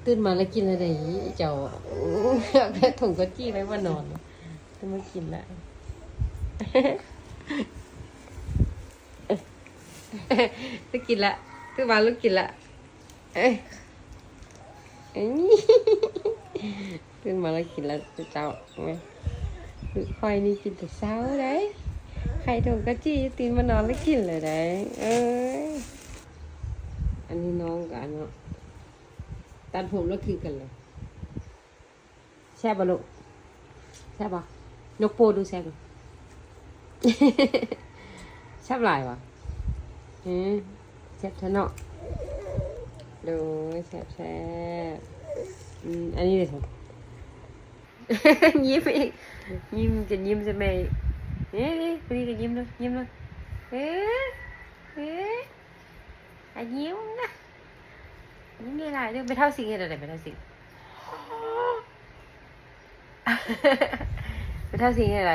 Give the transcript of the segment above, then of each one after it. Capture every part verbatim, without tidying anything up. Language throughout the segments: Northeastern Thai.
ตื่นมาแล้วกินอะไรเจ้า เอาแต่ถุงกะจี้ไว้ว่านอน ตื่นมากินละ ตื่นกินละ ตื่นมาแล้วกินละ เอ้ย เอ้ย ตื่นมาแล้วกินละเจ้า คือคอยนี่กินแต่เช้าได้ ไข่ถุงกะจี้ตื่นมานอนแล้วกินเลยได้ เอ้ย อันนี้น้องกับอันเนาะ ตัดผมแล้วคือกันเลย แซ่บบ่ลูก แซ่บบ่ ยกโป้ดูแซ่บบ่ แซ่บหลายบ่ อืม แซ่บแท้เนาะ โดย แซ่บแซ่บ อืม อันนี้เลย ยิ้มอีก ยิ้ม จะยิ้มใส่แม่อีก เอ้ย นี่ คนนี้ก็ยิ้มด้วย ยิ้มด้วย เอ้ย เอ้ย อ่ะ ยิ้มนะ ยิ้มหลายๆเด้อ แม่เฒ่าสิงเฮ็ดอะไร แม่เฒ่าสิง แม่เฒ่าสิงเฮ็ดอะไร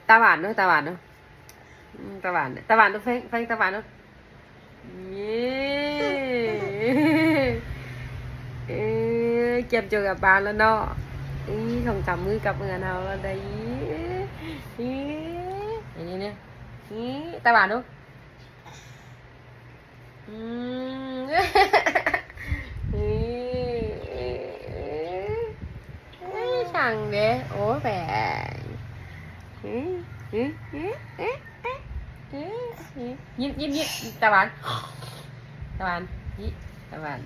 ตาหวานเนาะ ตาหวานเนาะ อืม ตาหวาน ตาหวานเนาะ แฟง แฟง ตาหวานเนาะ เย้ เอ้ย เก็บจนกลับบ้านแล้วเนาะ อีสองสามมื้อกลับเมืองเฮาแล้วได้ อี อันนี้เนี่ย อี ตาหวานเนาะ อืม นี่ นี่ ช่างเด้ โอ้ แปง อืม อืม อืม อืม อืม อืม ยิ้ม ยิ้ม ยิ้ม ตาหวาน ตาหวาน นี่ ตาหวาน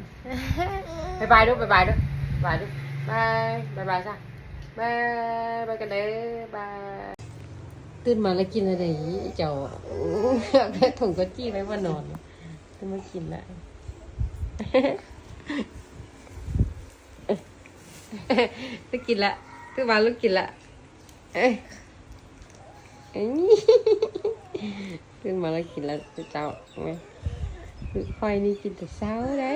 บ๊ายบายลูก บ๊ายบายลูก บ๊ายบายลูก บาย บ๊ายบายจ้ะ บาย บายกันเด้อ บาย ตื่นมาแล้วกินอะไรเจ้า เอาแต่ถุงกะจี้ไว้ว่านอน จะมากินละ จะกินละ ตื่นมาแล้วกินละ เอ้ย เอ้ย ตื่นมาแล้วกินละเจ้า คือคอยนี่กินแต่เช้าได้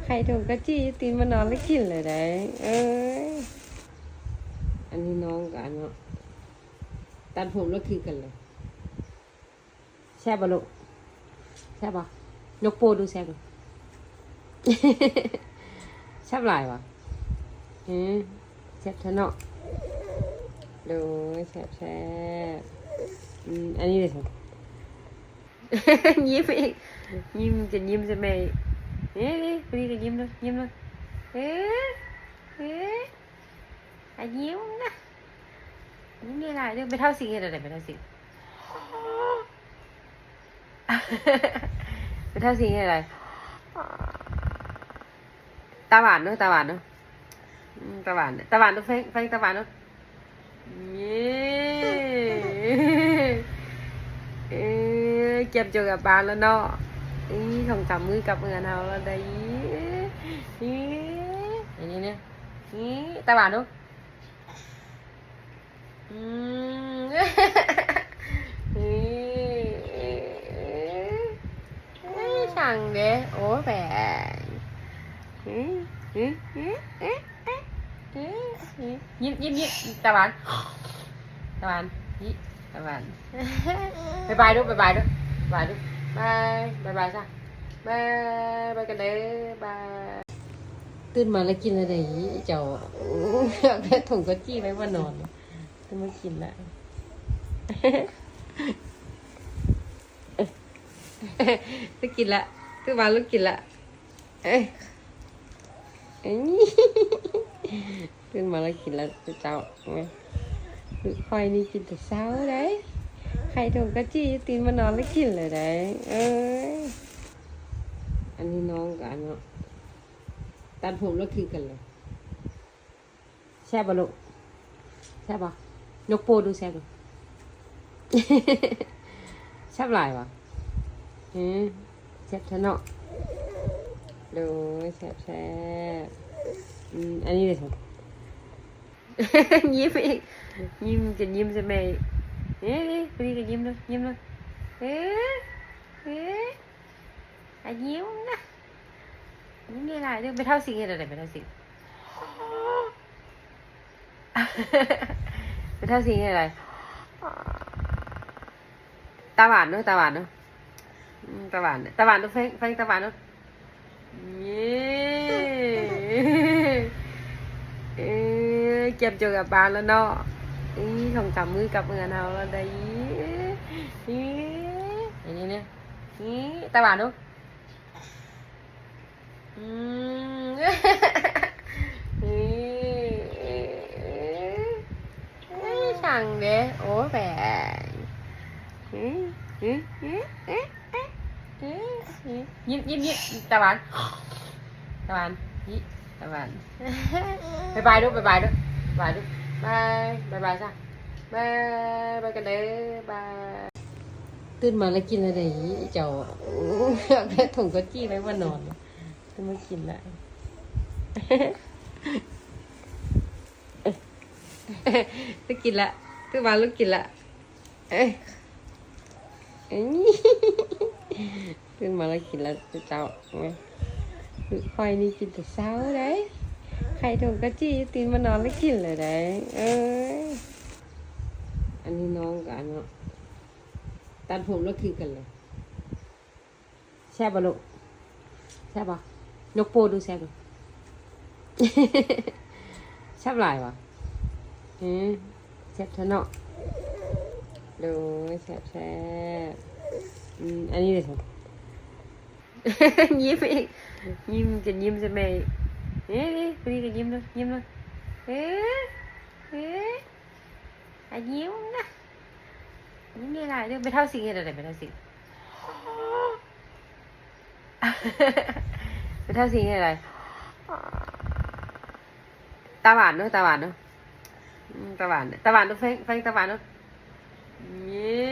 ไข่ถุงกะจี้ตื่นมานอนแล้วกินเลยได้ เอ้ย อันนี้น้องกับอันเนาะ ตัดผมแล้วคือกันเลย แซ่บบ่ลูก แซ่บบ่ ยกโป้ดูแซ่บบ่ แซ่บหลายบ่ อืม แซ่บแท้เนาะ โดย แซ่บแซ่บ อืม อันนี้เลย ยิ้มอีก ยิ้ม จะยิ้มใส่แม่อีก นี่ นี่ คนนี้ก็ยิ้มด้วย ยิ้มด้วย เอ้ย เอ้ย อ่ะ ยิ้มนะ ยิ้มหลายๆเด้อ แม่เฒ่าสิงเฮ็ดอะไร แม่เฒ่าสิง แม่เฒ่าสิงเฮ็ดอะไร ตาหวานเนาะ ตาหวานเนาะ อืม ตาหวาน ตาหวานเนาะ แฟง แฟง ตาหวานเนาะ เย้ เอ้ย เก็บจนกลับบ้านแล้วเนาะ อีสองสามมื้อกลับเมืองเฮาแล้วได้ อี อันนี้เนี่ย นี่ ตาหวานเนาะ อืม นี่ นี่ ช่างเด้ โอ้ แปง อืม อืม อืม อืม อืม อืม ยิ้ม ยิ้ม ยิ้ม ตาหวาน ตาหวาน นี่ ตาหวาน บ๊ายบายลูก บ๊ายบายลูก บ๊ายบายลูก บาย บายบายจ้ะ บาย บายกันเด้อ บาย ตื่นมาแล้วกินอะไรเจ้า เอาแต่ถุงกะจี้ไว้ว่านอน ตื่นมากินละ ตื่นกินละ ตื่นมาแล้วกินละ เอ้ย เอ้ย ตื่นมาแล้วกินละเจ้า คือคอยนี่กินแต่เช้าได้ ไข่ถุงกะจี้ตื่นมานอนแล้วกินเลยได้ เอ้ย อันนี้น้องกับอันเนาะ ตัดผมแล้วคือกันเลย แซ่บบ่ลูก แซ่บบ่ ยกโป้ดูแซ่บบ่ แซ่บหลายบ่ อืม แซ่บแท้เนาะ โดย แซ่บแซ่บ อืม อันนี้เลย ยิ้มอีก ยิ้ม จะยิ้มใส่แม่อีก นี่ นี่ คนนี้ก็ยิ้มด้วย ยิ้มด้วย เอ้ย เอ้ย อ่ะ ยิ้มนะ ยิ้มหลายๆเด้อ แม่เฒ่าสิงเฮ็ดอะไร แม่เฒ่าสิง แม่เฒ่าสิงเฮ็ดอะไร ตาหวานเนาะ ตาหวานเนาะ อืม ตาหวาน ตาหวานเนาะ แฟง แฟง ตาหวานเนาะ เ เย้ เออ เก็บจนกลับบ้านแล้วเนาะ อี สองสามมื้อกลับเมืองเฮาแล้วได้ อี อันนี้เนี่ย อี ตาหวานดู อืม อี ช่างเด้ โอ้ แปลง อืม อืม อืม อืม อืม อืม ยิ้ม ยิ้ม ยิ้ม ตาหวาน ตาหวาน นี่ ตาหวาน บายบายดู บายบายดู บายบายดู บาย บายบายจ้ะ บาย บายกันเด้อ บาย ตื่นมาแล้วกินอะไรอีเจ้า เอาแต่ถุงกะจี้ไว้ว่านอน ตื่นมากินละ ตื่นกินละ ตื่นมาแล้วกินละ เอ้ย เอ้ย ตื่นมาแล้วกินแล้วเจ้า ค่อยนี่กินแต่เช้าได้ ไข่ถุงกะจี้ตื่นมานอนแล้วกินเลยได้ เอ้ย อันนี้น้องกับอันเนาะ ตัดผมแล้วคือกันเลย แซ่บบ่ลูก แซ่บบ่ ยกโป้ดูแซ่บบ่ แซ่บหลายบ่ อืม แซ่บเถอะเนาะ โดย แซ่บแซ่บ อืม อันนี้เลยสิ ยิ้มอีก ยิ้มจะยิ้มใส่แม่อีก เอ๊ะ คนนี้ก็ยิ้มด้วย ยิ้มด้วย เอ๊ะ เอ๊ะ อ่ะ ยิ้มนะ ยิ้มหลายๆเด้อ แม่เฒ่าสิงเฮ็ดอะไร แม่เฒ่าสิง แม่เฒ่าสิงเฮ็ดอะไร ตาหวานเนาะ ตาหวานเนาะ อืม ตาหวาน ตาหวานเนาะ แฟง แฟง ตาหวานเนาะ เย้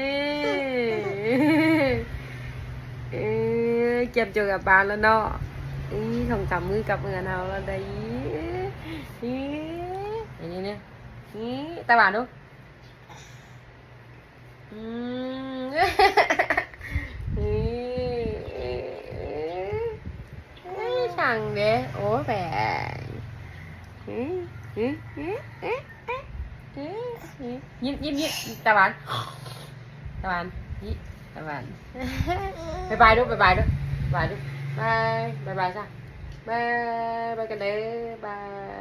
เออ เก็บจนกลับบ้านแล้วเนาะ อี สองสามมื้อกลับเมืองเฮาแล้วได้ อี อันนี้เนี่ย อี ตาหวานเนาะ อืม เอ้ย ช่างเด้ โอ้ แปลง เอ้ย เอ้ย เอ้ย เอ้ย เอ้ย เอ้ย เอ้ย ยิ้ม ยิ้ม ยิ้ม ตาหวาน ตาหวาน นี่ ตาหวาน บายบายดู บายบายดู บายบายดู บาย บายบายจ้ะ บาย บายกันเด้อ บาย